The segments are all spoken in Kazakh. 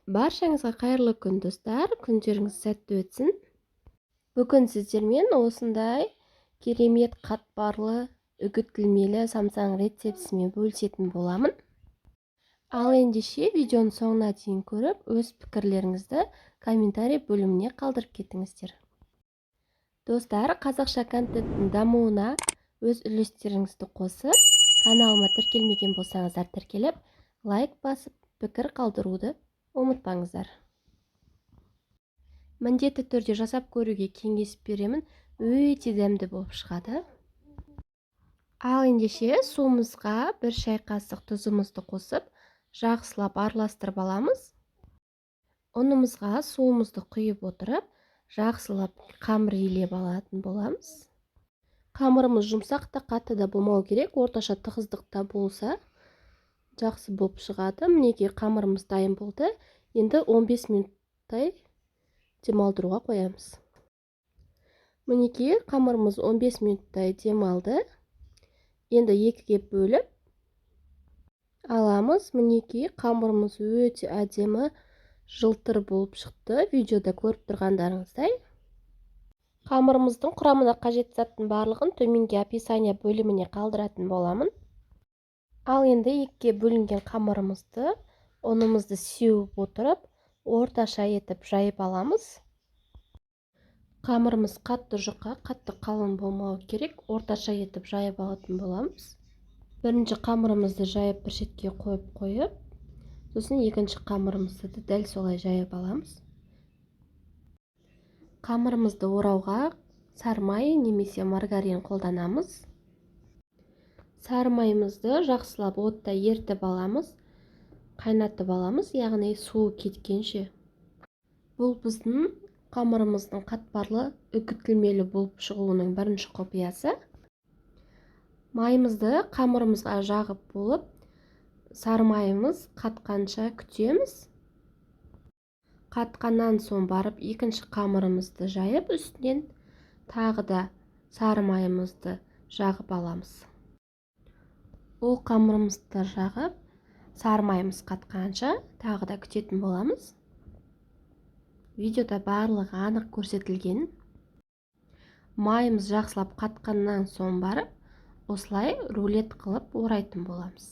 Баршаңызға қайырлы күн, достар! Күндеріңіз сәтті өтсін. Бүгін сіздермен осындай керемет қатпарлы үгітілмелі самсаның рецептісімен бөлісетін боламын. Ал ендеше видеоның соңына дейін көріп, өз пікірлеріңізді комментарий бөліміне қалдырып кетіңіздер. Достар, қазақша контенттің дамуына өз үлестеріңізді қосып, каналыма тіркелмеген болсаңыздар тіркеліп, лайк басып, пікір қалдыруды ұмытпаңыздар. Міндетті түрде жасап көруге кеңес беремін, өте дәмді болып шығады. Ал ендеше суымызға бір шай қасық тұзымызды қосып, жақсылап араластырып аламыз. Ұнымызға суымызды құйып отырып, жақсылап қамыр илеп алатын боламыз. Қамырымыз жұмсақ та қатты да болмау керек, орташа тығыздықта болса жақсы болып шығады. Мінекей қамырымыз дайын болды. Енді 15 минуттай демалдыруға қоямыз. Мінекей қамырымыз 15 минуттай демалды. Енді екіге бөліп аламыз. Мінекей қамырымыз өте әдемі жылтыр болып шықты. Видеода көріп тұрғандарыңыздай. Қамырымыздың құрамына қажетті заттың барлығын төменгі описание бөліміне қалдыратын боламын. Ал енді екіге бөлінген қамырымызды ұнымызды сеуіп отырып, орташа етіп жайып аламыз. Қамырымыз қатты жұқа, қатты қалың болмауы керек, орташа етіп жайып алатын боламыз. Бірінші қамырымызды жайып бір шетке қойып қойып, сосын екінші қамырымызды да дәл солай жайып аламыз. Қамырымызды орауға сары май немесе маргарин қолданамыз. Сары майымызды жақсылап отта ерітіп аламыз, қайнатып аламыз, яғни суы кеткенше. Бұл біздің қамырымыздың қатпарлы үгітілмелі болып шығуының бірінші құпиясы. Майымызды қамырымызға жағып болып, сары майымыз қатқанша күтеміз. Қатқаннан соң барып екінші қамырымызды жайып, үстінен тағы да сары майымызды жағып аламыз. Ол қамырымызды жағып, сары майымыз қатқанша тағы да күтетін боламыз. Видеода барлығы анық көрсетілген. Майымыз жақсылап қатқаннан соң барып, осылай рулет қылып орайтын боламыз.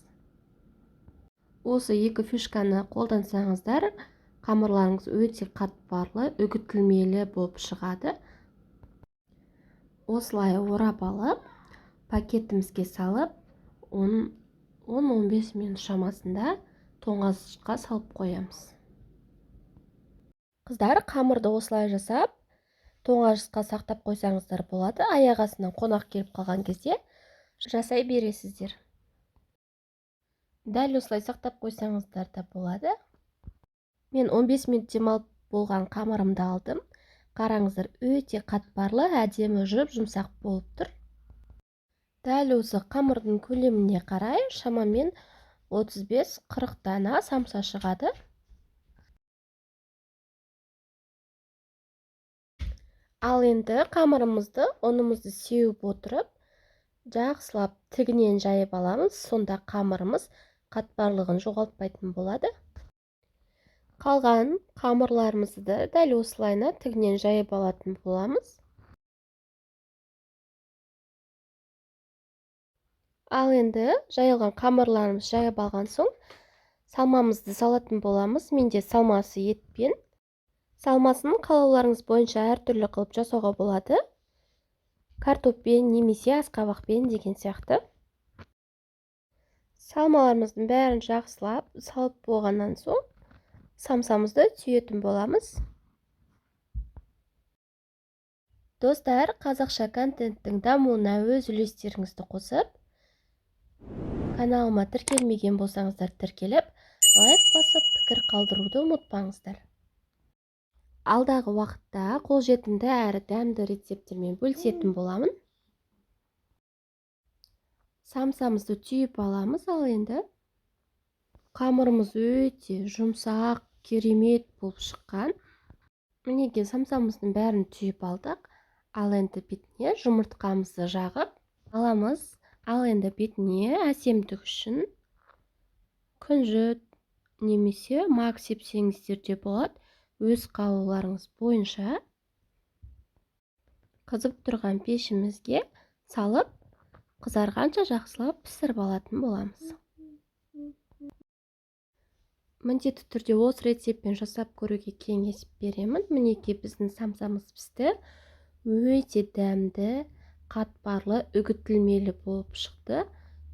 Осы екі фишканы қолдансаңыздар, қамырларыңыз өте қатпарлы, үгітілмелі болып шығады. Осылай орап алып, пакетімізге салып, 10-15 минут шамасында тоңазытқышқа салып қоямыз. Қыздар, қамырды осылай жасап, тоңазытқышқа сақтап қойсаңыздар болады. Аяқ астынан қонақ келіп қалған кезде жасай бересіздер. Дәл осылай сақтап қойсаңыздар да болады. Мен 15 минут демалып болған қамырымды алдым. Қараңыздар, өте қатпарлы, әдемі жұп-жұмсақ болып тұр. Дәл осы қамырдың көлеміне қарай шамамен 35-40 дана самса шығады. Ал енді қамырымызды, ұнымызды сеуіп отырып, жақсылап тігінен жайып аламыз. Сонда қамырымыз қатпарлығын жоғалтпайтын болады. Қалған қамырларымызды да дәл осылайына тігінен жайып алатын боламыз. Ал енді жайылған қамырларымыз жайып алған соң салмамызды салатын боламыз. Менде салмасы етпен. Салмасын қалауларыңыз бойынша әртүрлі қылып жасауға болады. Картоппен немесе асқабақпен деген сияқты. Салмаларымыздың бәрін жақсылап салып болғаннан соң самсамызды түйетін боламыз. Достар, қазақша контенттің дамуына өз үлестеріңізді қосып, каналыма тіркелмеген болсаңыздар тіркеліп, лайк басып, пікір қалдыруды ұмытпаңыздар. Алдағы уақытта қолжетімді әрі дәмді рецепттермен бөлісетін боламын. Самсамызды түйіп аламыз. Ал енді қамырымыз өте жұмсақ, керемет болып шыққан. Мінекей самсамыздың бәрін түйіп алдық. Ал енді бетіне жұмыртқамызды жағып аламыз. Ал енді бетіне әсемдік үшін күнжіт, Немесе мак сепсеңіздер де болады, өз қалауларыңыз бойынша. Қызып тұрған пешімізге салып, қызарғанша жақсылап пісіріп алатын боламыз. Міндетті түрде осы рецептпен жасап көруге кеңес беремін. Мінекей, біздің самсамыз пісті. Өте дәмді, қатпарлы, үгітілмелі болып шықты.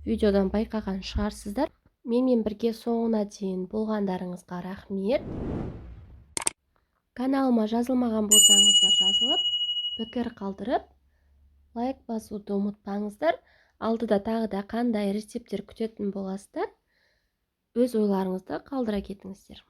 Видеодан байқаған шығарсыздар. Менімен бірге соңына дейін болғандарыңызға рахмет. Каналыма жазылмаған болсаңыздар жазылып, пікір қалдырып, лайк басуды ұмытпаңыздар. Алдыда тағы да қандай рецепттер күтетін боласыздар, өз ойларыңызды қалдыра кетіңіздер.